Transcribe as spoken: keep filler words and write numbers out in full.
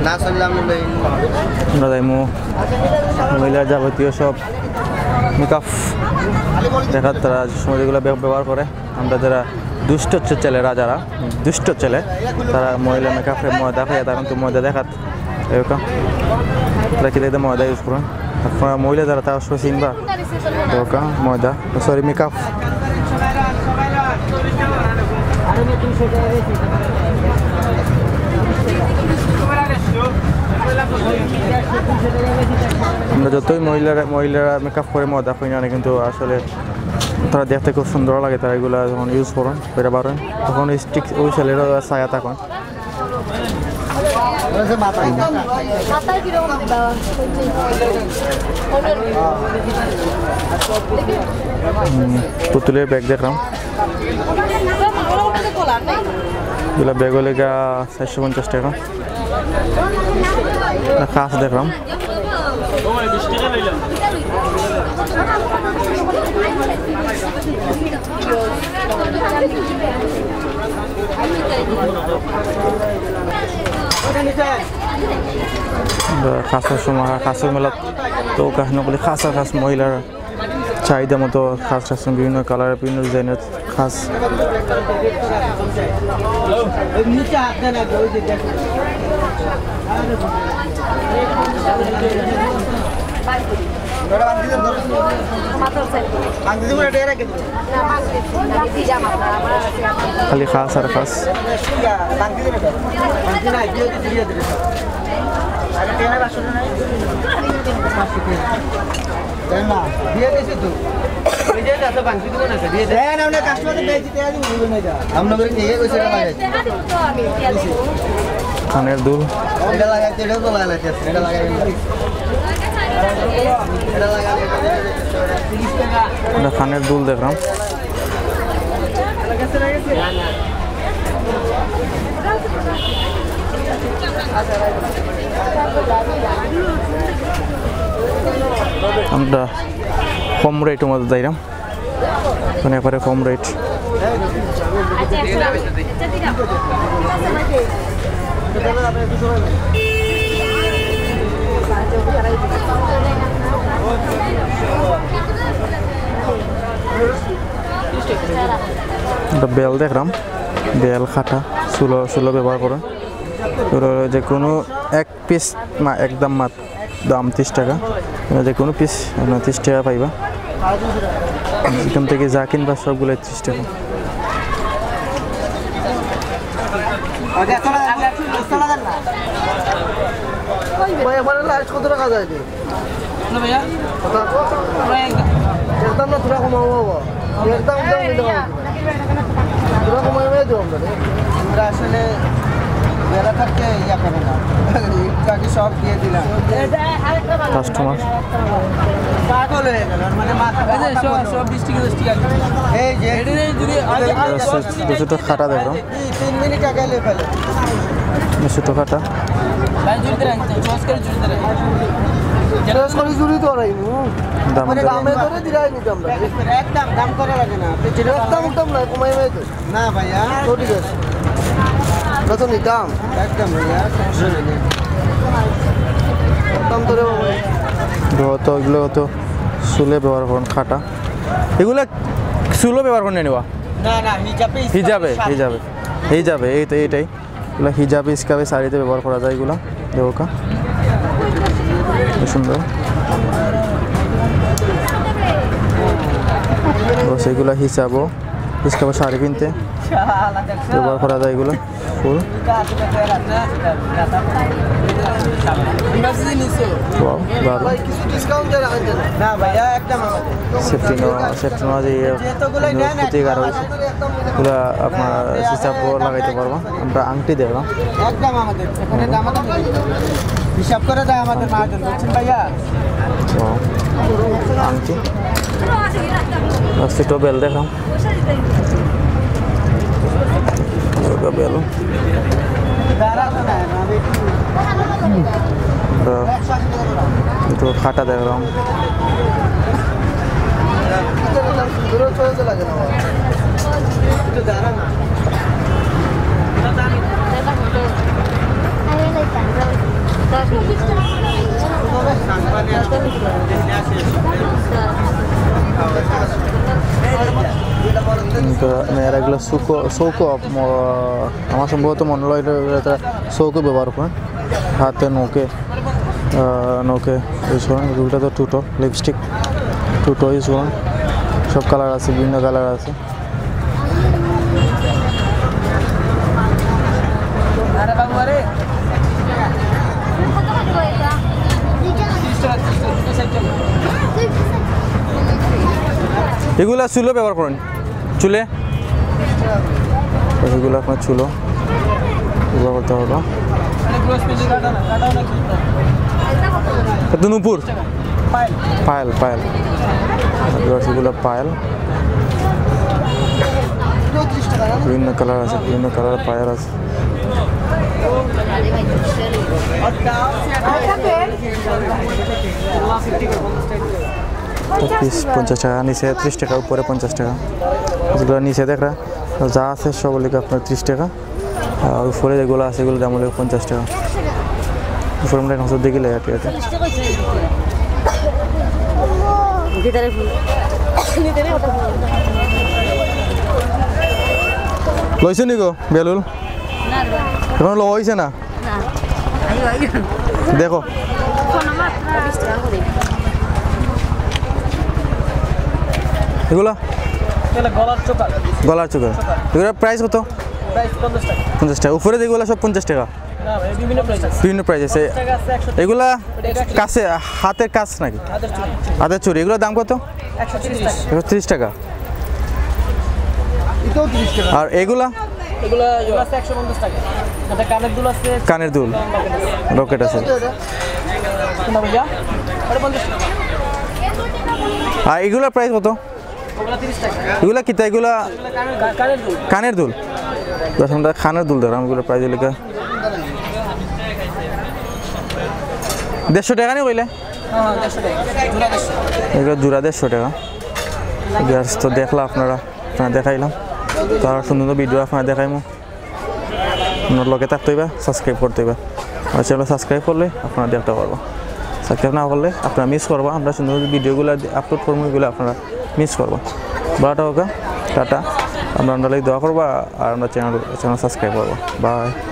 না চললে আমি লই। আমরা যাইমু মহিলার যাবতীয় সব মেকআপ দেখাত, তারা যে সময় যেগুলো ব্যব-, ব্যবহার করে। আমরা যারা দুষ্ট হচ্ছে ছেলেরা, যারা দুষ্ট ছেলে, তারা মহিলা মেকআপে ময়দা খাইয়া, তারা কিন্তু ময়দা দেখাত এরকম। তারা কি দেখতে ময়দা ইউজ করেন? আপনারা মহিলা যারা, তারা সবাই চিনবা। ওকা ময়দা, সরি, মেকআপ। আমরা যতই মহিলারা, মহিলারা মেকআপ করে ময়দা করি না, কিন্তু আসলে তারা দেখতে খুব সুন্দর লাগে। তারা এগুলা যখন ইউজ করেন, বেড়া বাড়েন, তখন স্টিক ওই ছেলেরা ছায়া থাকেন। হুম, পুতুলের ব্যাগ দেখলাম। এগুলা ব্যাগ হলে গা চারশো পঞ্চাশ টাকা। আর কাজ দেখলাম। আমরা খাসের সময়, খাসের মেলা তো কাহিনী বলি, খাস আর খাস মহিলার চাহিদা মতো খাস খাস বিভিন্ন কালার, বিভিন্ন ডিজাইনের খাস। খালি খাস আর খাস। দেন না, দিয়ে দিছি তো। এই যে আছে, বাংসি দিব না, দিয়ে দে। দেন, আমরা কাস্টমারকে দিয়েছি, দিয়ে দিন, বলবেন না এটা। আমরা করে নিয়ে গেছি, এটা লাগাই। কানের দুল। এটা লাগাইতে, এটাও তো লাগাইতে আছে, এটা লাগাই দিন। এটা লাগাই দিন। এটা কানের দুল দেখলাম। আমরা কম রেট মধ্যে যাইলাম, মানে একবারে কম রেট। একটা বেল দেখলাম, বেল খাটা, চুলো, চুলো ব্যবহার করে। ওরা যে কোনো এক পিস মা-, একদম মাত-, দাম ত্রিশ টাকা। এখানে যে কোনো পিস আপনার ত্রিশ টাকা পাইবা। এখান থেকে যা কিনবা সবগুলো ত্রিশ টাকা। ভাই, আমার লাস্ট কত টাকা যায় রে? না ভাইয়া। কত? একদম না, তোরা কমাও বাবা। একদম, একদম নিতে পারবো না। তোরা কমাই ভাই দেবো আমরা রে। আমরা আসলে বেলা থাকতে ইয়া করে না। একটু আগে সব দিয়ে দিলাম। কাস্টমার। পাগল হয়ে গেল, মানে মাথা এই যে সব, সব বিশ টাকা, দশ টাকা। এই যে এটা যদি আগে, আগে দশ টাকা। দুশো টাকা খাটা দেখো। তিন মিনিট আগে লে ফেলে। দুশো টাকাটা। ভাই, জুড়ি ধরে আনতে, সহজ করে জুড়ি ধরে। সহজ করে জুড়ি তো রাখি, হুম। দাম মানে ধরে। দামে ধরে দিলাই নিতাম না। একদম দাম করা লাগে না। একদম, একদম না, কমাই ভাই তো। না ভাইয়া। তো ঠিক আছে। কত নিতাম? একদম ভাইয়া, সমস্যা নেই। দাম ধরে বাবা। তো এগুলো তো চুলে ব্যবহার করুন, খাটা। এগুলা চুলো ব্যবহার করে নেওয়া? না, না, হিজাবে, হিজাবে, হিজাবে। হিজাবে, এই তো এইটাই। এগুলা হিজাবে, ইসকাবে, শাড়িতে ব্যবহার করা যায় এগুলা। দেখো কা। খুব সুন্দর। বস, এগুলা হিজাবও, ইসকাবে শাড়ি পিনতে ব্যবহার করা যায় এগুলা। ফুল। ওয়াও, দারুণ। ভাই, কিছু ডিসকাউন্ট দিয়ে রাখেন যেন। না ভাইয়া, একদম আমাদের। সেফটি নেওয়া, সেফটি নেওয়া যে ইয়ে, যতগুলাই নেন, ক্ষতিকার হয়েছে। এগুলা আপনার হিসাব করে লাগাইতে পারবো। আমরা আংটি দেখলাম। একদম আমাদের। এখানে দাম আমাদের। হিসাব করে দেয় আমাদের মহাজন, বুঝছেন ভাইয়া? ও, আংটি। আর ছোট বেল দেখলাম। হালকা বেল। তো একটু খাটা দেখলাম। তো মেয়েরা এগুলো সুকো, সৌকো, ম-, আমার সম্ভবত মনে হয় এটা, এটা সৌকো ব্যবহার করেন, হাতে নখে, আহ, নখে ইউজ করেন। এগুলো তো টুটো লিপস্টিক, টুটো ইউজ করেন, সব কালার আছে, বিভিন্ন কালার আছে। এগুলা চুলো ব্যবহার করেন, চুলে। এগুলো আপনার চুলো ব্যবহার করতে হবে। এটা নুপুর। পায়েল, পায়েল। এগুলো পায়েল। বিভিন্ন কালার আছে, বিভিন্ন কালার পায়েল আছে। পিস পঞ্চাশ টাকা, নিচে ত্রিশ টাকা, উপরে পঞ্চাশ টাকা। যেগুলো নিচে দেখরা যা আছে সব হলো কি আপনার ত্রিশ টাকা, আর উপরে যেগুলো আছে এগুলোর দাম হলো পঞ্চাশ টাকা। উপরে আমরা এখন সব দেখি লাই আটি আটি। লইছো নি গো বেলুল? না, না। এখন লওয়া হয়েছে না? না। আইও, আইও। দেখো। এগুলা? এটা গলার চোকার। গলার চোকার। এগুলা প্রাইস কত? প্রাইস পঞ্চাশ টাকা। পঞ্চাশ টাকা। উপরে যেগুলা সব পঞ্চাশ টাকা? না ভাই, বিভিন্ন প্রাইস আছে। বিভিন্ন প্রাইস আছে। পঞ্চাশ টাকা আছে, একশো টাকা। এগুলা এটা একশো। কাছে, হাতের কাছ নাকি? হাতের চুড়ি। হাতের চুড়ি। এগুলোর দাম কত? একশো তিরিশ টাকা। একশো তিরিশ টাকা। এটাও তিরিশ টাকা। আর এগুলা? এগুলা আছে একশো পঞ্চাশ টাকা। এটা কানের দুল আছে। কানের দুল। লকেট আছে। কোনটা ভাইয়া? ওটা পঞ্চাশ টাকা। আর এগুলার প্রাইস কত? ওগুলা তিরিশ টাকা। এগুলা কিতা? এগুলা কা-, কানের দুল। কানের দুল। দশ, আমরা কানের দুল ধরাম, এগুলার প্রাইস লেখা। দেড়শো টাকা নি কইলে? হ্যাঁ, হ্যাঁ, দেড়শো টাকা। জোড়া দেড়শো। এগুলো জোড়া দেড়শো টাকা। ভিউয়ার্স, তো দেখলা আপনারা, আপনারা দেখাইলাম। তো আরো সুন্দর সুন্দর ভিডিও আপনারা দেখাইমু। আপনার লগে থাকতে হইবা, সাবস্ক্রাইব করতে হইবা। আর চ্যানেল সাবস্ক্রাইব করলে আপনারা দেখতে পারবো, সাবস্ক্রাইব না করলে আপনারা মিস করবা। আমরা সুন্দর ভিডিওগুলো আপলোড করবো, এগুলো আপনারা মিস করবা। ভালো থাকবা, টাটা। আমরা, আমরা লাগি দোয়া করবা আর আমরা চ্যানেল, চ্যানেল সাবস্ক্রাইব করবা। বাই।